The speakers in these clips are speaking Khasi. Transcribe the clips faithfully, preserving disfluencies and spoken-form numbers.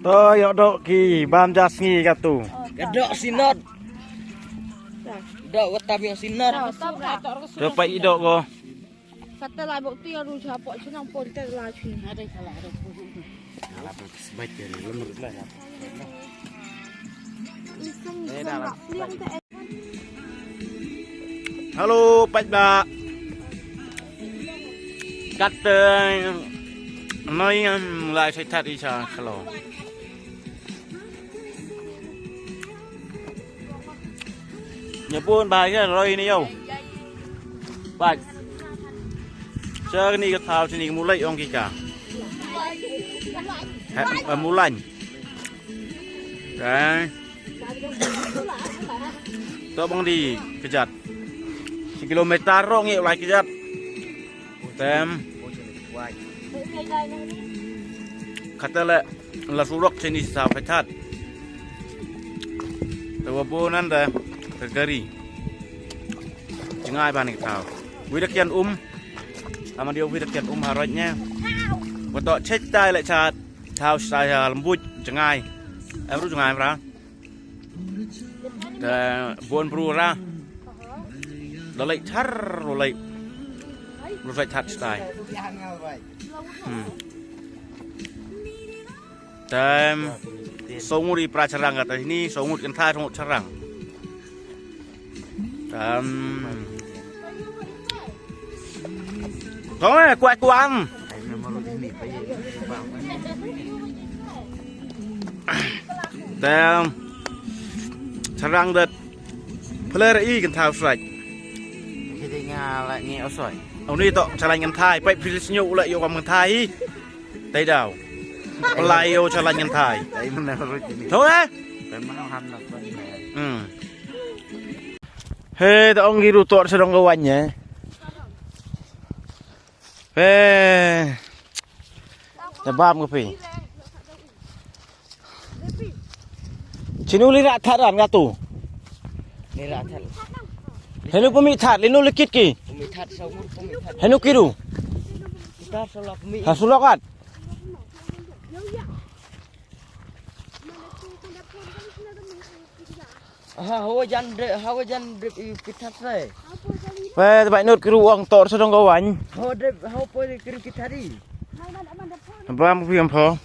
To ïoh doh ki bam ja sngi katu. Ka doh sinot. Doh ka tam ïoh sinot. To pa i doh ko. Kata lai bok ti aru cha pok chinang pon te lai chin. Hello, paidbah. Kat, eh, noi, em, lai sai that i cha, hello. Nya bun ba ya roi ni yo. Ba. Cha ni ka thaw ni mulai ong ki ka. Ha, eh, mulai. Kan. To bang di kejat. Sekilometer rong ngi lai kejat. Tem. Kata le la surok sini sa petat. Te wa bo nan da te gari. Jngai ban ki thaw. Wi da kian um. Ama dio wi da kian um haroj nya. Wa to chek tai le chat. Thaw sa ya lembut jngai. Em ru jngai mra. Te bun bru ra. Lo lei thar lo lei. Lo lei thar stai. Hmm. Tem songut i pra charang kata sini, songut kynthai, songut charang. Tem. Tong eh, kuat kuang. Tem. Charang dat. Pler i kynthai sraj. Jadi nga la ngi osoi. Au ni to chalain kynthai, pai phi snyo u la yo kam kynthai. Tai dau. Pelai yo chalain kynthai. Tai mana ruj ni. To eh? Tai mana ham nak. Hmm. He, ta ong ki ru tor sa dong ka wan eh. He. Ta bam ka phi. Chinu li rat that ran nga tu. Li rat that. Henu pumi that, linu likit ki. Pumi that, saumur pumi that. Henu kiru. Kita sulok pumi. Ha sulok at. Ha, hawa jan de, hawa jan de i pithat sai. Pe bai not kru ong tor sa dong ka wan. Hawa de, hawa po de kru kithari. Bam pi am pho.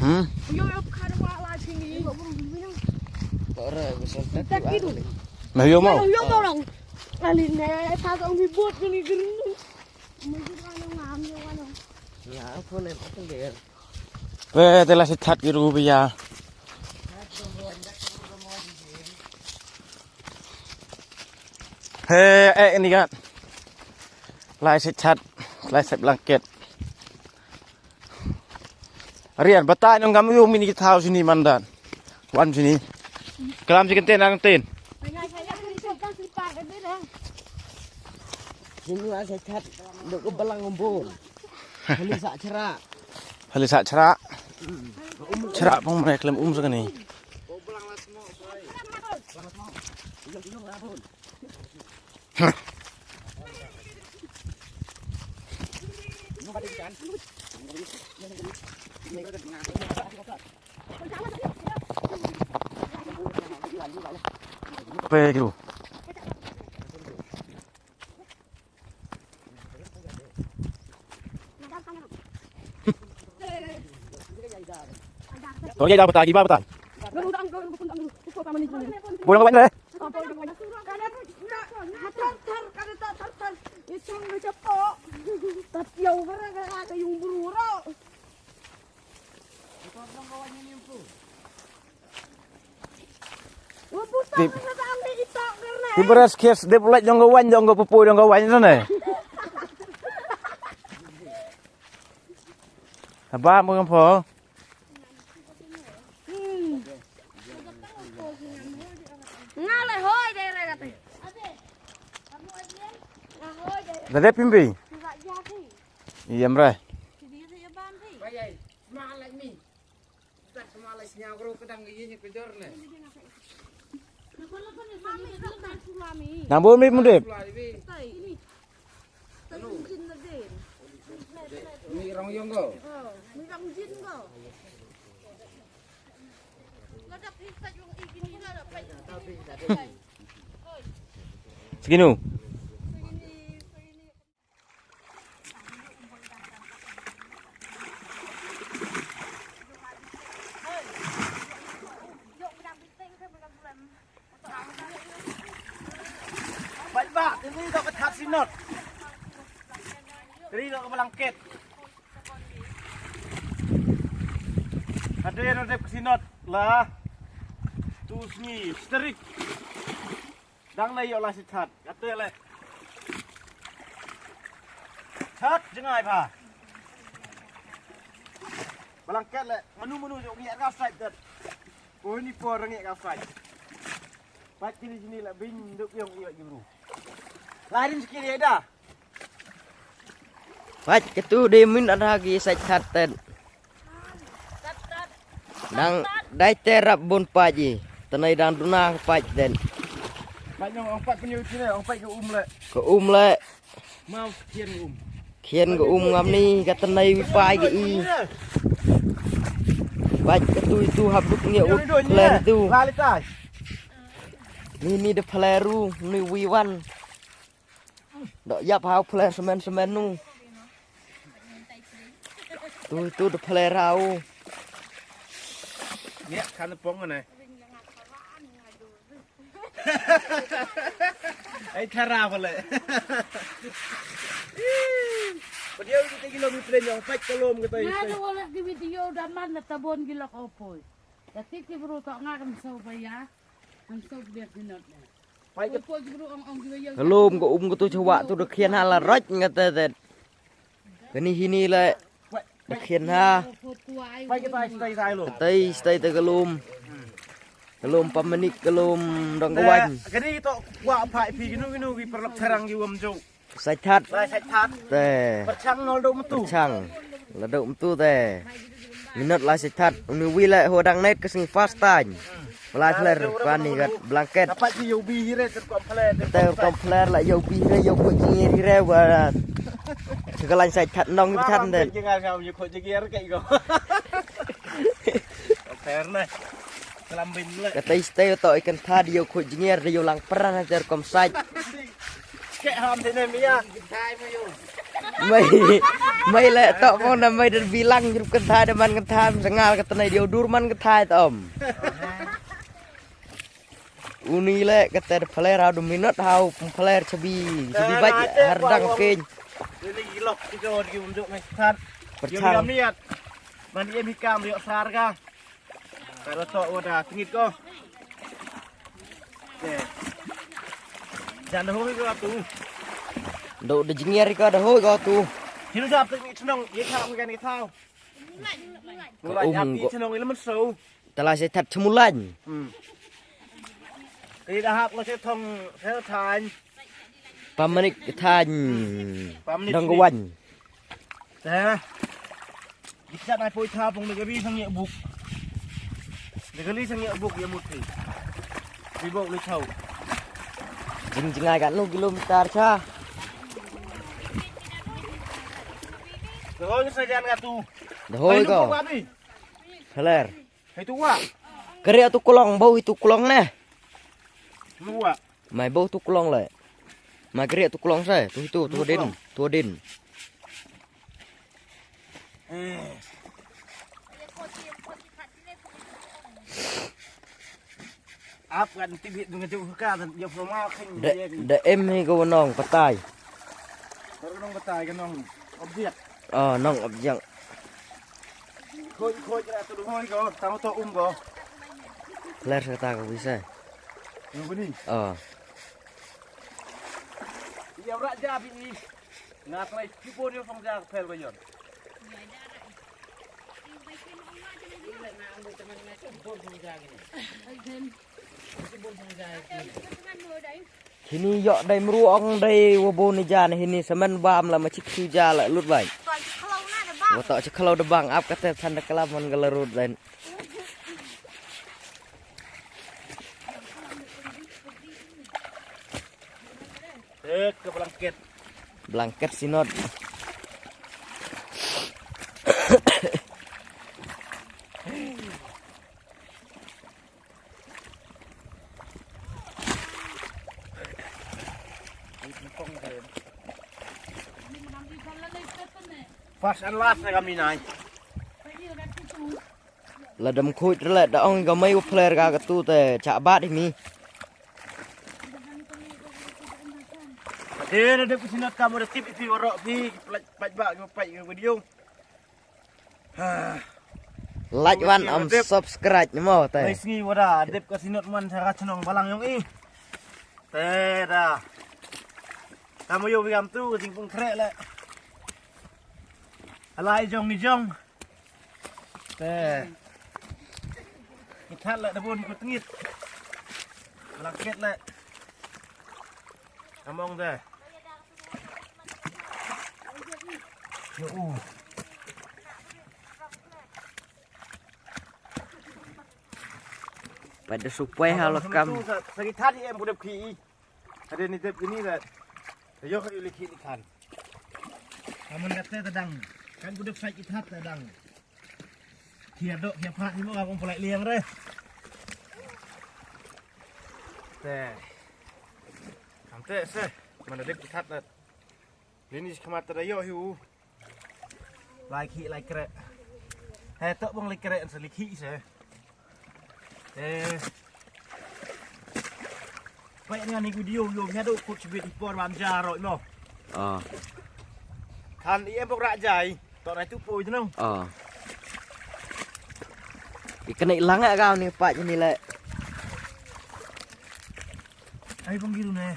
Hmm. Tor ko sa tak. Nah, yo mau. Yo mau lang. Alin ne, ta ko mi bot ni gru. Mu ji ko ngam yo ko. Nga ko ne pa tengger. Pe te la si that ki ru bia. He eh ni kan. Lai si that, lai si blanket. Rian batai nong gam yu mini thaw sini mandan. Wan sini. Kalam si kenten ang ten. Sini lah si that. Dok ko balang umbun. Hali sa chra. Hali sa chra. Chra pang mai klem um sa kani. Pe kru. Tor ya dah betai, ba betai. Boleh kau buat ni. Ti beres kes dep lait jong ka wan jong ka pupu jong ka wan tu ne. Haba mo pho. Nga la hoi dei re kata. Nga hoi dei. Da dep pim bi. Nga ya phi. Ïa mrai. Phi dei ya ban phi. Bai ai. Sma lai mi. Tak sma lai snya gro kedang ïa ni kejor ne. Nang bun mi mudip. Ni rong yong go. Segino. Bad ba, ini dok ka thad sinot. Ini dok ka blanket. Ada yang ada sinot lah. Tu sini, sterik. Dang na ïoh la shi that. Kata le. That jngai pha. Blanket le. Manu manu jong ngi ka sait dat. Oh ni por ngi ka sait. Pat kini sini le bin duk yong ïoh juru. Larin sikit ya dah. Pait katu de min ada gi sait khat ten. Nang dai te rap bun pait i. Tenai dang duna pait ten. Pait nong ong pait penyu sini ong pait ke um le. Ke um le. Mau kien um. Kien ke um ngam ni ka tenai wi pait ke i. Pait katu itu hap duk ngi ut ler tu. Lalitai. Ni ni de peleru ni wi wan. Dok yap hau phlei semen semen nu. Tu tu de phlei rau. Ngiah kan pong ne. Ai thara phlei. Padiau kita kilo mi phlei nyong pait kalom kita. Nga da wala di video da man na tabon gilok opoi. Tapi ki bru tok nga kan sau baya. Kan sau biak dinot ne. Ka lum ka um ka tu chawah tu da khian ha la roj nga te te. Kani hini le da khian ha. Katai stai te ka lum. Ka lum pamanik ka lum dong ka wan. Kani to kwah phai phi kinu kinu ki paralok tharang ki wam jo. Sait that. Lai sait that. Te. Perchang nol do metu. Perchang. La do metu te. Minot lai sait that. Uni wi le ho dang net ka sngi fast time. Lai fler pani kat blanket. Dapat ki yobi hire ter kompler. Ter kompler la yobi hire yobi jingir hire wa. Segalan sait that nong ki that te. Jangan kau yobi jingir kayak go. Kompler ne. Kelam bin le. Kata iste to ikan tha dio kho jingir dio lang peran ter kom sait. Kek ham sini mia. Mai mai le tok mo na mai der bilang jrup kentha de man kentha sengal kata nai dio dur man kentha tom. Uni le kata de phaler hau du minot hau phaler chabi chabi baj har dang keny. Ini gilok kita di unjuk ngai sat. Perchang. Dio miat. Man iem hikam dio sarga. Ka la toh wada tngit ko. Jan da hoi ko tu. Do da jingir ko da hoi ko tu. Hiru sap tngit chnong ye tha ko kan ye tha. Ka um ko. Chnong ile man so. Tala se that chmulain. Hmm. Ke da hap ko se thong se thain. Pamanik thain. Pamanik dong sini. Kawan. Te. Gitsa nai poi tha pong de gari sang ye buk. De gari sang ye buk ye mut thi. Bi bok le chau. Jing jingai ka nu kilometer cha. De hoi sa jan ka tu. De hoi ko. Phaler. Hai tu wa. Kare tu klong bau itu klong ne. Lu wa. Mai bau tu klong le. Mai kre tu klong sai. Tu tu tu din. Tu din. Ap kan tibit dengan jauh ka dan dia formal kan. De de em hi ko nong patai. Ko nong patai ko nong objek. Oh nong objek. Khoi khoi kra tu hoi ko tang to um ko. Ler sa ta ko bisa. Nong ni. Oh. Ia rak ja bi ni. Nga tlai ki pon yo phong ja pel ko yon. Ai den. Hini ïoh dei mru ong dei wa bun ïa jan hini semen bam la ma chik su ja la lut bai. Wa to chik khlo da bang ap kata than da kalam man gala rut lain. Tet ke blanket. Blanket sinot. First and last na kami nai. La dam khuid rlet da ong ka mai u player ka katu te cha bat hi mi. Ade na dep sinot ka mo da tip pi warok pi paj ba paj video. Like wan am subscribe ni mo te. Ngi wada dep ka sinot man sa ka chnong balang yong i. Te da. Ka mo yo wi am tu ka jingpung kre le. Alai jong ni jong. Te. Ki that le da bun ku tngit. Blanket le. Among te. Yo u. Pada supai ha la kam. Sa ki that em ku dep ki. Ade ni dep kini la. Yo ka yu likhi likhan. Amun kata tadang. Kan ku dep sa ki that tadang. Khia dok khia phat ni mo ka kong pulai liang re. Te. Ante se. Mana dek ki that dat. Lini khmat ta da yo hiu. Lai khi lai kre. He tok bang lai kre an se lai khi se. Eh. Pek ngan ni video yo nya do kut chibit i por bam ja ro mo. Ah. Kan i em bok rak jai. Tok nai tu poi tu nong. Ah. I kena ilang ya kau ni pak ni le. Ai bang gitu ne.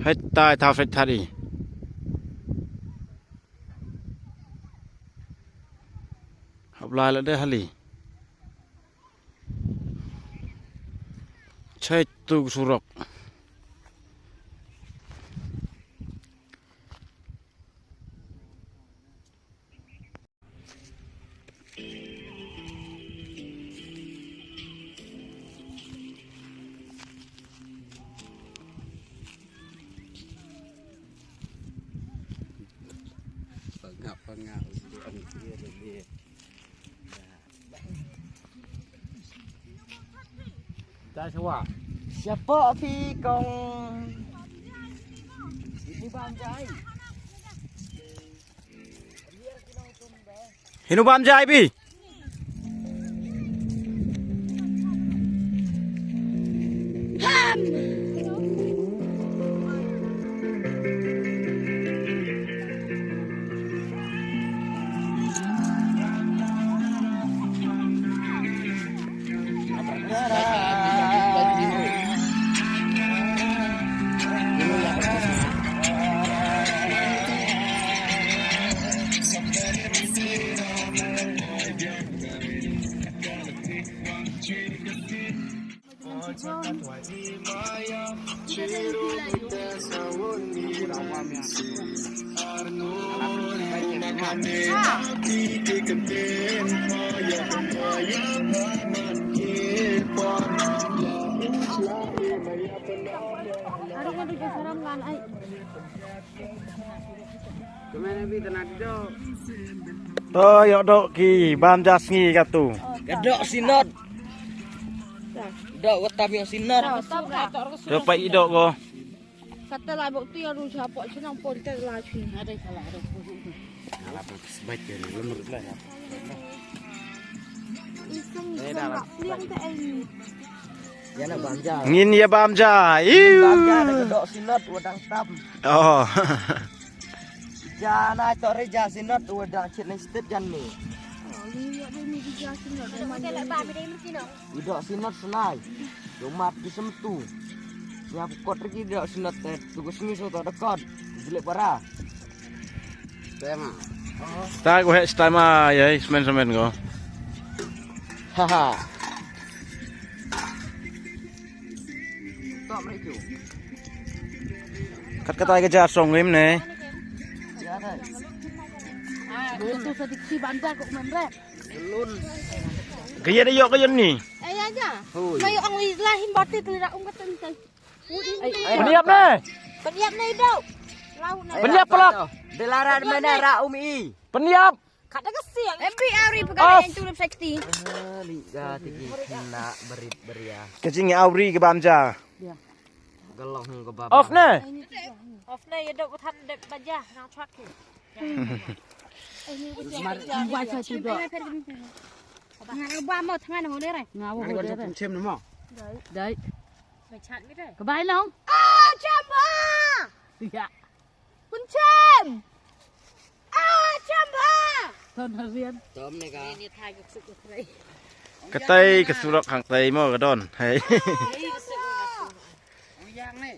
Hai tai thau sai thari. Hap lai la de hali. Chai tu surok. Pangap pangap. Dah sewa. Siapa phi kong? Ini bang jai. Hinu bam jai bi. To ïoh doh ki bam ja sngi katu. Ka doh sinot. Doh wat tam ïa sinot. To pa i doh ko. Kata la bok tu ïa ru cha pok chnong pon te la chin. Ala pun sbait ke ru lum ru la. Isum isum bak pliang te ai. Ïa na bam ja. Ngin ïa bam ja. Iu. Bam ja na ka doh sinot wa dang tam. Oh. Ja na to re ja sinot wa dang chit na stet jan ni. Oh, ni ïa de ni ja sinot. I doh sinot snai. Yo mat ki sem tu. Ïa pukot re ki doh sinot te tu ko sngi so to da kot. Jilek bara. Tema. Ta ko hek stama ya smen smen ko. Haha. Kat katai ka ja song rim ne. Ka ïa da ïoh ka ïa ni. Eh, ïa ja. Hoi. Ma ïoh ang li la him bati tu li ra um ka ten ten. Pynïap ne. Pynïap ne i dau. Lau ne. Pynïap pelak. Delarat mana ra um i. Pynïap. Kat da ka siang. Em bi ari pegawai yang tu lip safety. Li ga tiki na berit beria. Ka jing awri ka bam ja. Gelong ka bam. Off ne. Off ne ïa dok than dep baja nang chwat ki. Ba sa tu dok. Nga ba mo thangan ho ne re. Nga wo ho ne re. Chem ne mo. Dai. Ka bai long. Ah, chamba. Ya. Pun chem. Ah, chamba. Ton harian. Tom ne ka. Ni thai ka suk ka thai. Ka tai ka surok hang tai mo ka don. Hai. Yang ne.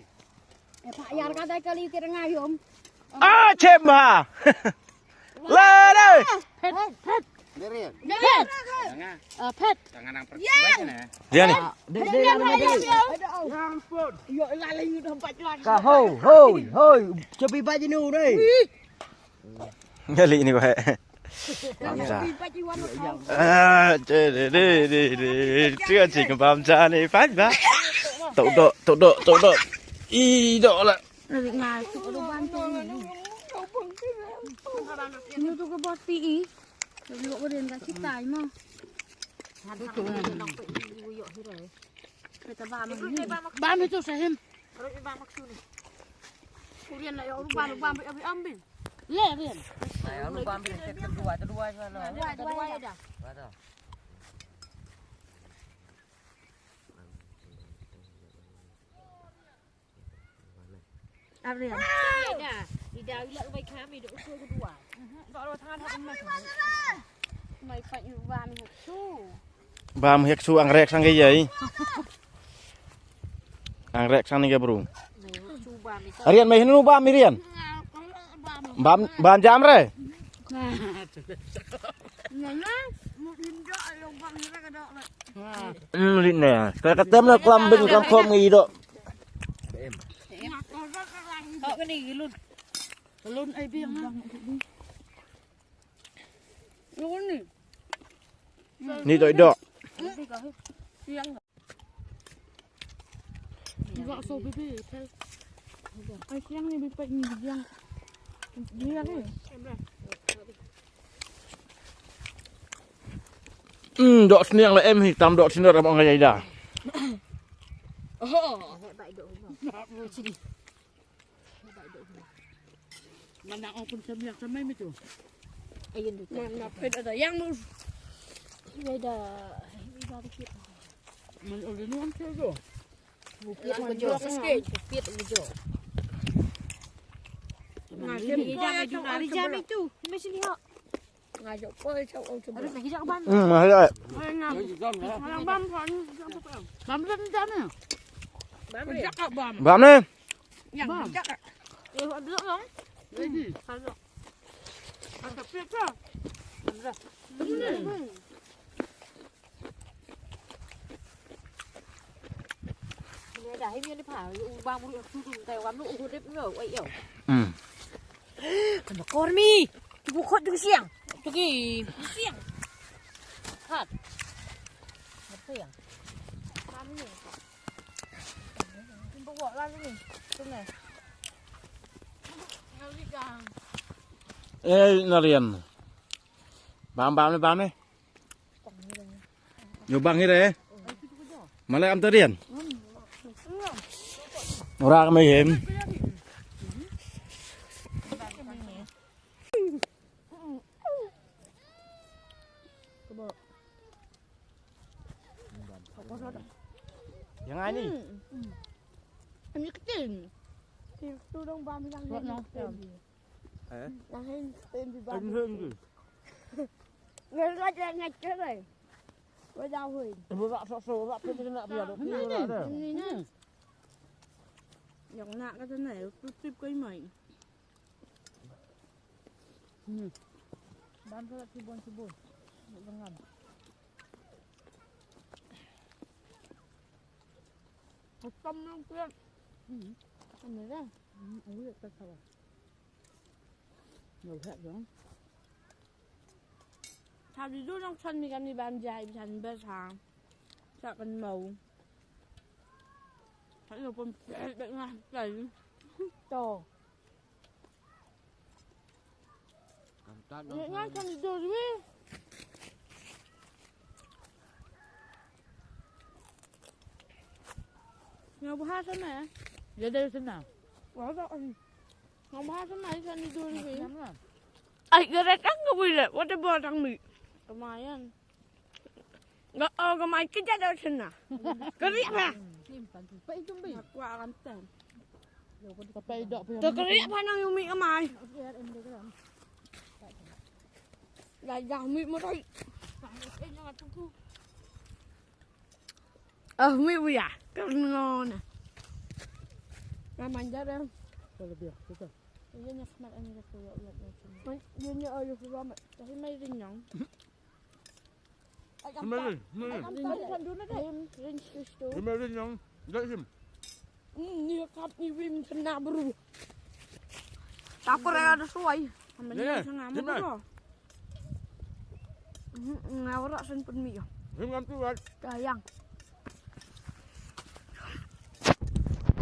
Eh, pak yar ka dai kali ti rengai yom. Ah, chemba. Le le. Phet, phet. Derian. Derian. Tanga. Ah, phet. Tanga nang pergi ne. Dia ni. Dek dek dek dek. Ya ampun. Yo laling udah empat juta. Ka hoi hoi hoi. Cebi baju ni udah. Ngali ni ko hai. Ah, ce de de de de. Cia cing bam ca ni pan ba. Tok dok tok dok tok dok. I dok lah. Ni tu ke boti i. Lu ko den ka citai ma. Bam itu sahim. Kurian na yo bam bam abi ambil. Le rian. Ayo lu bam bi kedua kedua sana. Dua dua ya dah. Dua tu. Arian. Ida, ida ila bai kami dok kedua. Dok lo tangan hak emas. Mai pat yu bam hak su. Bam hak su ang rek sang gaya. Ang rek sang ni ga bru. Arian mai hinu bam Arian. Bam bam jam re. Hmm, lit ne. Ka ka tem na klam bin klam khom ngi do. Kau kena gelun. Gelun ai biang. Gelun ni. Ni do do. Siang. Enggak so bibi. Ai siang ni bibi ni biang. Dia ni. Hmm, dok sniang la em hi tam dok sniang ram ngai da. Oh. Mana ong pun semiak samai mi tu. Ayun tu. Mana pet ada yang mus. Beda. Beda dikit. Man udah nuan tu tu. Bukit mejo. Bukit mejo. Nah, dia jam itu. Dia jam itu. Mesti lihat. Ngajak kau cakap orang sebelah. Ada lagi cakap bang. Hmm, ada. Orang bang kau ni cakap apa? Bang tu macam mana? Bang ni. Cakap bang. Bang ni. Yang cakap. Eh, buat dulu dong. Lagi. Kalau. Ada pia ke? Ada. Hmm. Ya, hi mi ni pa, u bang mu tu tu tai wam lu u dep lu, ai yo. Hmm. Kan kor mi. Tu ko khot tu siang. Tu ki siang. Hat. Apa yang? Kami ni. Tumpu wak lah ni. Tu ni. Eh, Narian. Bam, bam ni, bam ni. Yo bang ire. Malai am tarian. Ora ka mai hem. Yang ani. Ani kecil. Tu dong bam yang ni. Eh? Yang ni kecil di bam. Ngai ngai ngai ngai. Wa da hui. Ibu rak sok sok rak pun kena biar dok. Ni ni. Yang nak kata ni, tu tip kai mai. Hmm. Ban tu tibon tibon. Dengan. Asam lang kuat. Hmm. Ini dah. Hmm, ayo kita sawa. Yo hak dong. Tadi tu nang chan ni kan ni ban jai chan bes ha. Sa kan mau. Sa yo pun bes bes ngah kai. To. Ni ngan chan ni dor wi. Nga bahasa na. Ya dari sana. Wala ka. Nga bahasa na chan ni dor wi. Ai, garet ang ka bui le. What about ang mi? Kamayan. Nga, oh, kamayan ka jada chan na. Kari apa? Aku akan tan. Ka pei dok phi. To kari apa nang yu mi ka mai. La ya mi mo tai. Ah, mi bu ya. Ka ngona. Ka manja deh. Kalau dia, kita. Iya nya khmat ani ka kuya ulat na cuma. Iya nya ayu selamat. Tapi mai rinyong. Himari, himari. Himari yang. Dai him. Ni kap ni wim kena beru. Takor ya ada suai. Himari sana beru. Ngawrak sen pun mi. Him ngam tu wat. Kayang.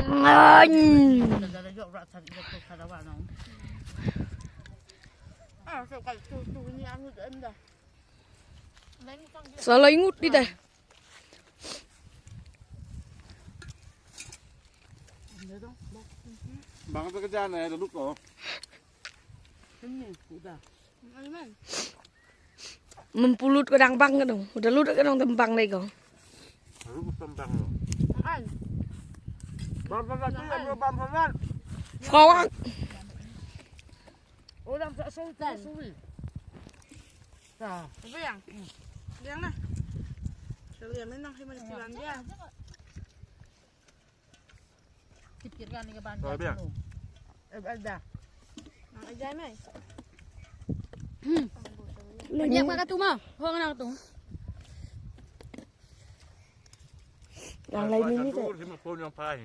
Ngan. Ah, so kai tu tu ni anu dah. Salah ingut di dah. Bang tu kerja ni, duduk tu. Ini udah. Mempulut ko dang bang ka dong. Udah lu dah ka dong tembang dai ko. Lu tembang lu. Bang bang bang bang bang. Fawak. Orang tak sultan. Suwi. Dah. Apa yang? Yang nah. Saya yang menang saya masih bilang dia. Kit kit kan ni ka ban. Ka biang. Eh, ada. Nang ajai mai. Hmm. Nang ajai ka tu ma. Ho nang tu. Nang lai minit. Dur sima pon yang pai.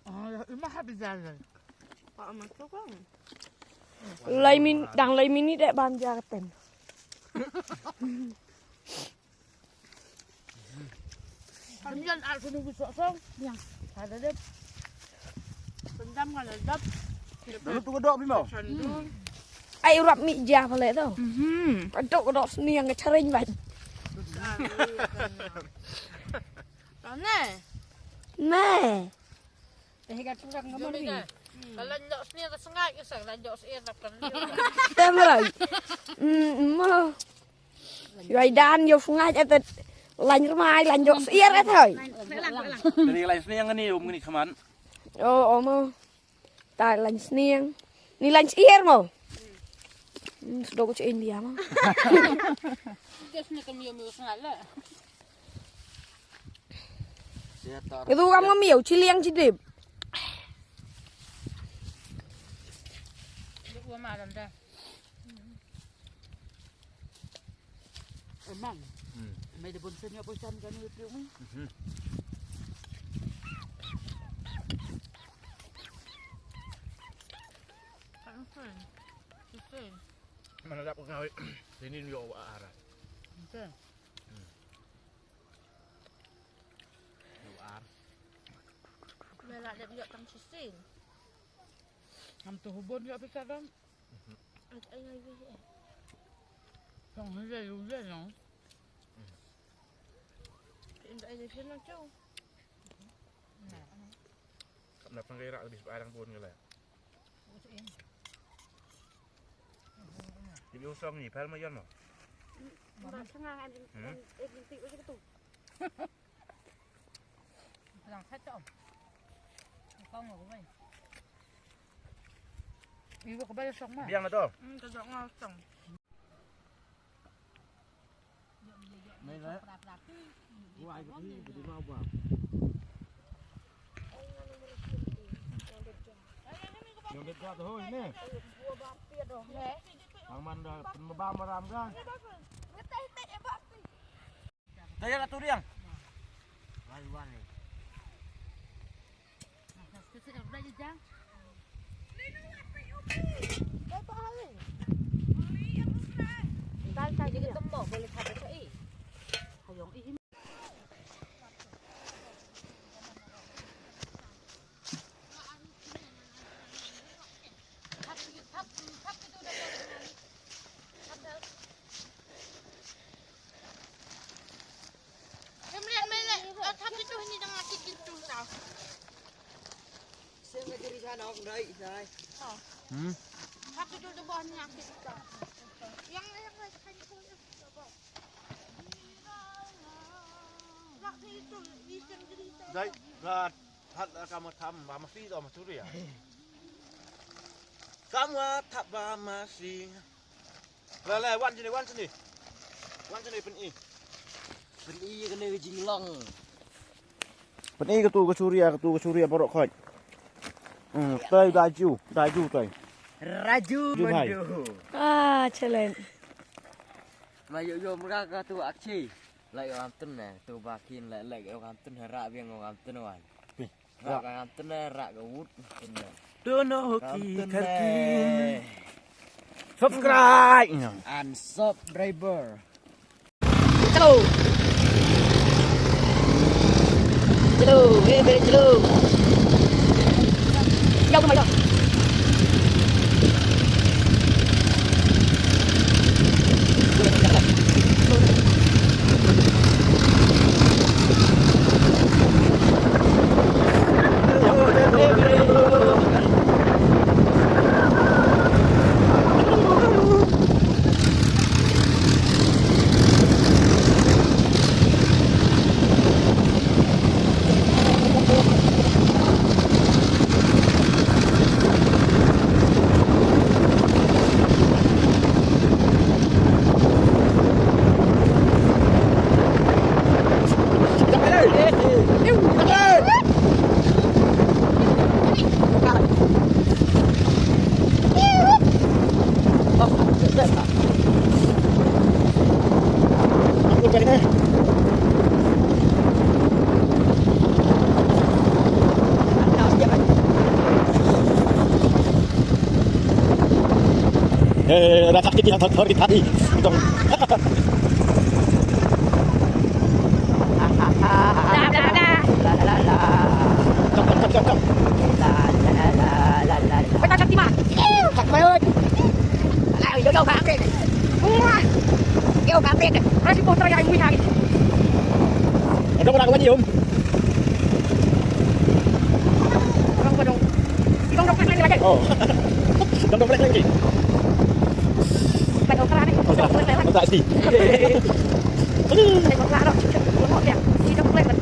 Ah, ima habis jalan. Pak masuk kan. Lai min, dang lai minit deh ban ja ka tem. Hamian al sunu bi sok song. Yang. Ada deh. Pendam kan ada. Lalu tu kedok bimau. Sandung. Ai urap mi ja pale tu. Mhm. Kedok kedok seni yang kecaring ban. Tane. Ne. Teh ka churak ngam ni. Kalau njok seni ka sengai ke sang njok seni tak perlu. Tem rai. Hmm, mo. Yai dan yo fungai etet lain rumah lain jok siar et hoi. Jadi lain sini yang ni um ni kaman. Oh, oh mo. Ta lain sini yang ni lain siar mo. Hmm, sudah ku cek India mo. Dia sini kami yo mi usngal lah. Itu kamu mi yo ciliang cidip. Dua malam dah. Emang. Hmm. Mai da bun sen ïa poi san kan ïa piu mai. Mhm. Mana dap ngawi sini yo wa ara. Ente. Yo ar. Mela dep yo tang sisin. Am tu hubun yo pisa dong. Ai ai ai ai. Tong hile yo ye no. Inda ai ai ai. Kam dap ngai rak bis barang bun ngai. Jadi usang ni, pal mayan mo. Ba sanga an in in in ti u tu. Lang khat to. Kong ko bai. Ibu ko bai song ma. Biang to. Hmm, to dok ngau song. Ni la. Wah, ini jadi mau buat. Yang dekat tu, ini. Ang manda pembaba maram kan. Tayo na tu, Riang. Wai, wai. Hmm. Dai, ga thap la ka ma tham ba ma si to ma suri ya. Ka ma thap ba ma si. La la wan sini, wan sini. Wan sini pyn-i. Pyn-i kane ka jinglong. Pyn-i katu ka suri ya, katu ka suri ya baroh khoi. Hmm, tai daju, daju tai. Raju. Jumhai. Mandu. Ah, challenge. Ma yo yo mra katu akchi. Lai ong am tun ne, tu ba kin lai lai ong am tun, ra biang ong am tun wan. Pih. Ra ka am tun ne, ra ka wut tun ne. Dono ki kharkin. Subscribe. And subscriber. Chalo. Chalo, eh, bere chalo. Jauh tu, mai jauh. Eh, rasa sakit yang terhari-hari. Dong. Bla, bla, bla. Jump, jump, jump, jump. Bla, bla, bla, bla, bla. Beta Shaktiman. Iu, Shaktiman. Alah, yo, yo, ka update. Wah. Yo, ka update. Ada si poster yang win lagi. Ada orang kawan, Yum. Orang apa dong? Idong dong lagi lagi. Oh. Idong dong lagi. Baik, orang ni. Orang tak sih. Baik, orang tak. Idong dong lagi.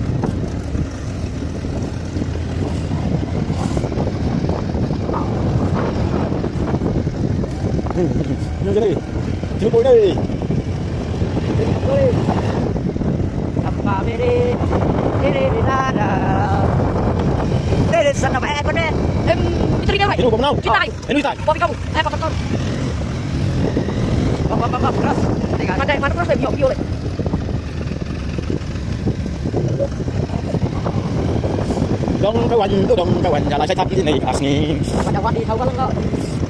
Ini jadi. Sino po ini? Sampa bere, bere, bere, nada. Bere, sana ba, eh, kone. Em, itu kita, Ino ba mnaw? Kita, eh. Ino ita? Kopi kamu. Eh, kotor. Bap, bap, bap, bap, keras. Pandai, mana keras, eh, biok, biok, eh. Dong kawan, tu dong kawan, jalan saya tak ini asni. Pada wadi tahu kalau enggak.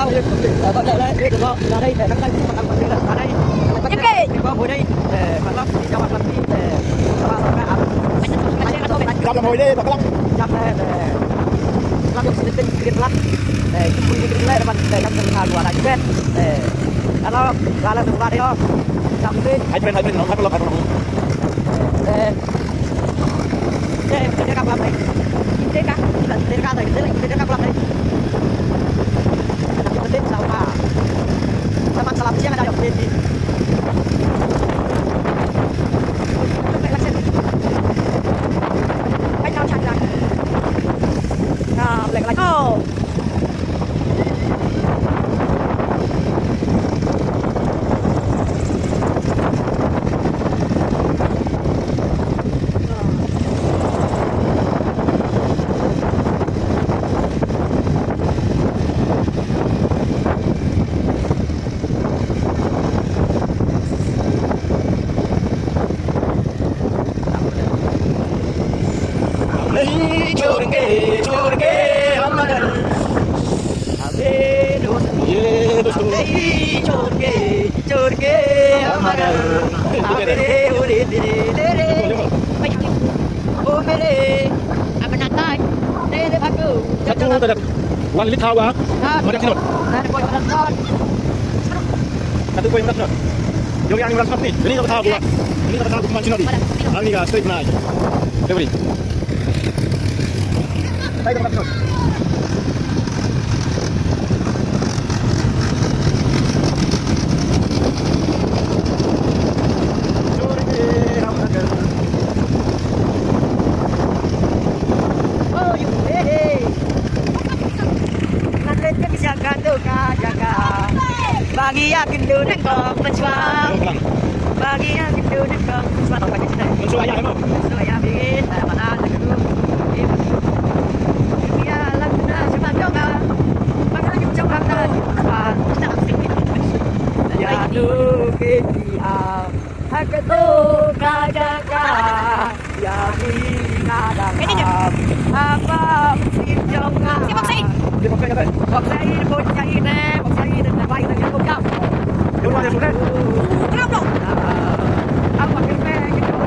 Hai friend, hai friend, no, hai friend, hai friend. Oh. Satu terhadap Wang Lili Thawa. Maria Sinot. Satu poin berat Sinot. Jong yang berat Sinot ni. Ini tak tahu buat. Ini tak tahu buat Sinot ni. Ini ka straight nine. Februari. Saya dapat Sinot. Bagi ya kindu nengkong mensuang. Bagi ya kindu nengkong mensuang. Mensuang ya, emang. Mensuang ya, bingin, tak mana lagu. Ya, lagu dah sebab juga. Maka lagi macam kata. Ya, tu, ke, ya. Haka to ka jaka. Ya, ni ka da. Apa sim jong ka. Dia paksa kata. Paksa, paksa, paksa, paksa, paksa. Dia orang dia sudah. Kenapa? Apa kita kita.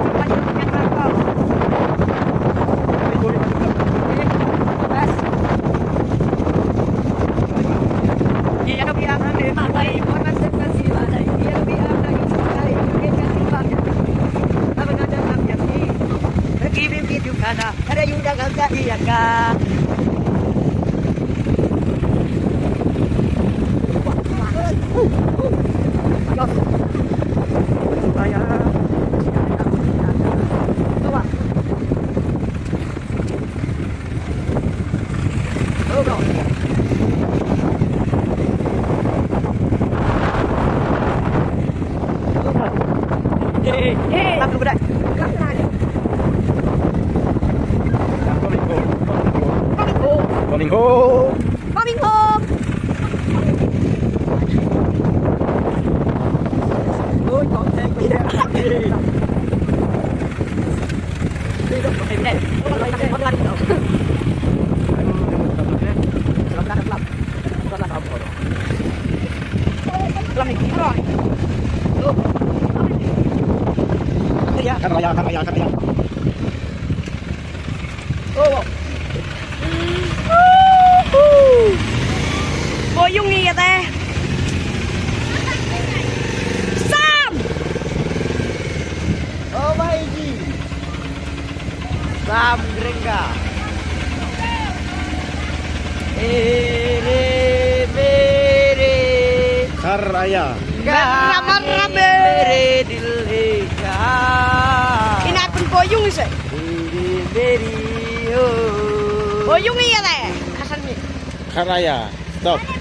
Coming home. Coming home. Kan raya, kan raya, kan raya. Oh. Boyung ni kata. Sam. Oh, mai ji. Sam Grenga. Eh, eh, mere. Kar aya. Kar aya, mere. Mere dil he. Oi, yung iya dai. Kasan ni. Karaya. Stop.